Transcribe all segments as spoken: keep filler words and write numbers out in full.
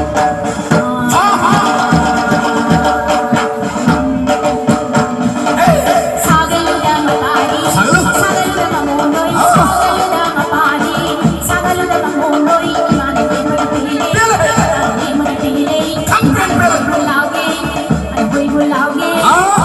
ꯍꯥ, ꯍꯥ꯫ ꯁꯥꯒꯠꯂꯨꯗ ꯃꯄꯥꯔꯤ, ꯁꯥꯒꯠꯂꯨ꯫ ꯁꯥꯒꯠꯂꯨꯗ ꯃꯃꯣꯟꯗꯣꯏ, ꯑꯥ꯫ ꯁꯥꯒꯠꯂꯨꯗ ꯃꯄꯥꯔꯤ, ꯁꯥꯒꯠꯂꯨꯗ ꯃꯃꯣꯟꯗꯣꯏ, ꯏꯃꯥꯅ ꯌꯦꯡꯕꯗ ꯄꯦꯜꯂꯦ꯫ ꯄꯦꯜꯂꯦ꯫ ꯏꯃꯥꯅ ꯌꯦꯡꯕꯗ ꯄꯦꯜꯂꯦ꯫ ꯈꯪ ꯄꯦꯟ ꯄꯦꯜꯂꯦ꯫ ꯑꯩꯈꯣꯏꯕꯨ ꯂꯥꯎꯒꯦ, ꯑꯩꯈꯣꯏꯕꯨ ꯂꯥꯎꯒꯦ꯫ ꯑꯥ꯫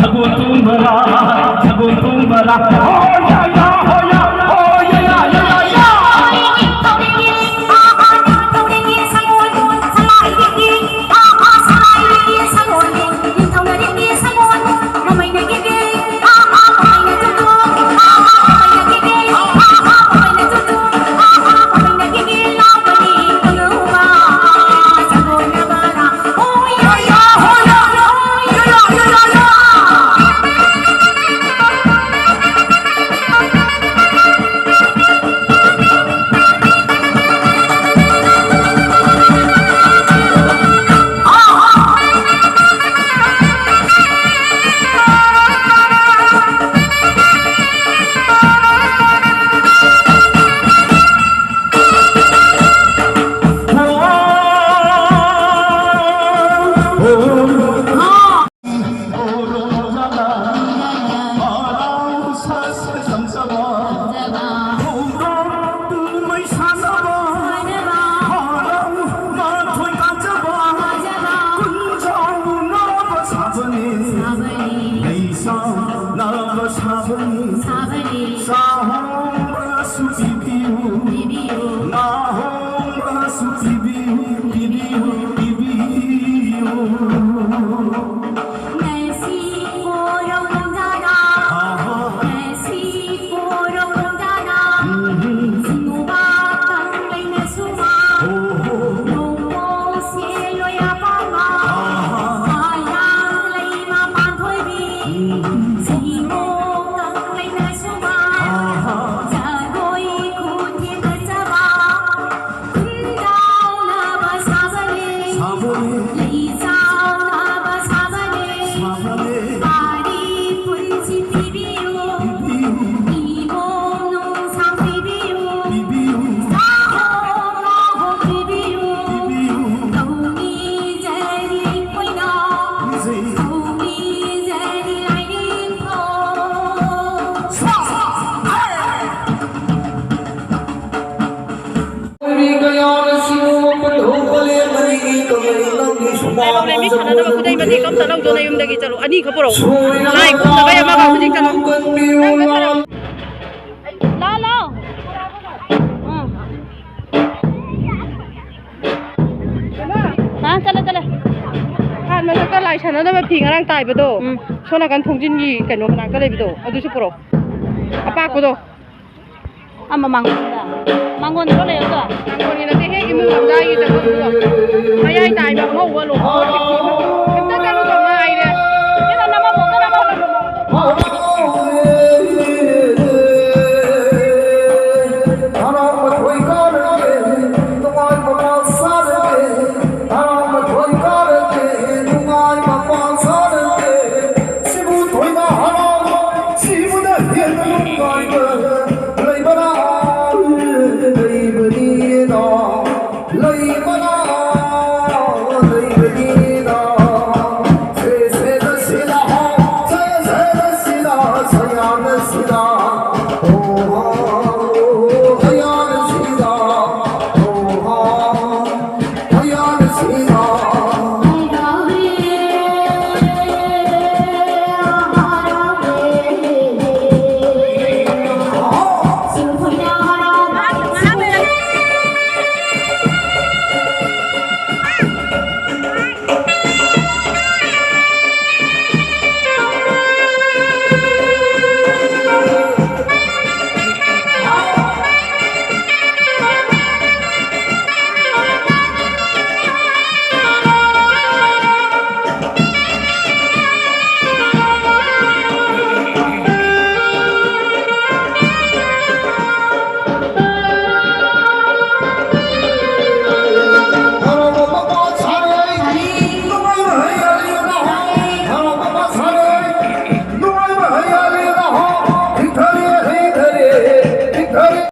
ꯁꯒꯣꯜ ꯇꯣꯡꯕꯔꯥ, ꯁꯒꯣꯜ ꯇꯣꯡꯕꯔꯥ, ꯍꯣ ꯌꯥ ꯌꯥ, ꯍꯣ ꯌꯥ, ꯍꯣ ꯌꯥ ꯌꯥ, ꯌꯥ ꯌꯥ, ꯌꯥ꯫ ꯁꯥꯟꯅꯅꯕ ꯈꯨꯗꯩ ꯃꯇꯦꯛ ꯑꯝꯇ ꯂꯧꯖꯣ, ꯅꯌꯨꯝꯗꯒꯤ ꯆꯠꯂꯣ, ꯑꯅꯤꯈꯛ ꯄꯨꯔꯛꯑꯣ꯫ ꯂꯥꯏ ꯈꯨꯔꯨꯝꯗꯕꯩ ꯑꯃꯒ ꯍꯧꯖꯤꯛ ꯆꯠꯂꯣ꯫ ꯅꯪ ꯆꯠꯊꯔꯛꯑꯣ꯫ ꯂꯥ, ꯂꯥ꯫ ꯑꯥ꯫ ꯍꯥ, ꯆꯠꯂꯦ, ꯆꯠꯂꯦ꯫ ꯍꯥꯟ ꯃꯊꯛꯇ ꯂꯥꯏ ꯁꯥꯟꯅꯅꯕ ꯐꯤ ꯉꯔꯥꯡ ꯇꯥꯏꯕꯗꯣ, ꯎꯝ꯫ ꯁꯣꯝ ꯅꯥꯀꯟ ꯊꯣꯡꯖꯤꯟꯒꯤ ꯀꯩꯅꯣ ꯃꯅꯥꯛꯇ ꯂꯩꯕꯗꯣ, ꯑꯗꯨꯁꯨ ꯄꯨꯔꯛꯑꯣ꯫ ꯑꯄꯥꯛꯄꯗꯣ꯫ ꯑꯃ ꯃꯥꯡꯒꯣꯟꯗ꯫ ꯃꯥꯡꯒꯣꯟꯗ ꯂꯩꯌꯣꯗꯣ꯫ ꯃꯥꯡꯒꯣꯟꯒꯤ ꯅꯠꯇꯦ, ꯍꯦꯛ ꯏꯃꯨꯡ ꯂꯝꯖꯥꯏꯒꯤ ꯆꯪꯐꯝꯗꯣ꯫ ꯃꯌꯥꯏ ꯇꯥꯏꯕ ꯑꯉꯧꯕ ꯂꯣꯡꯈꯣꯡ꯫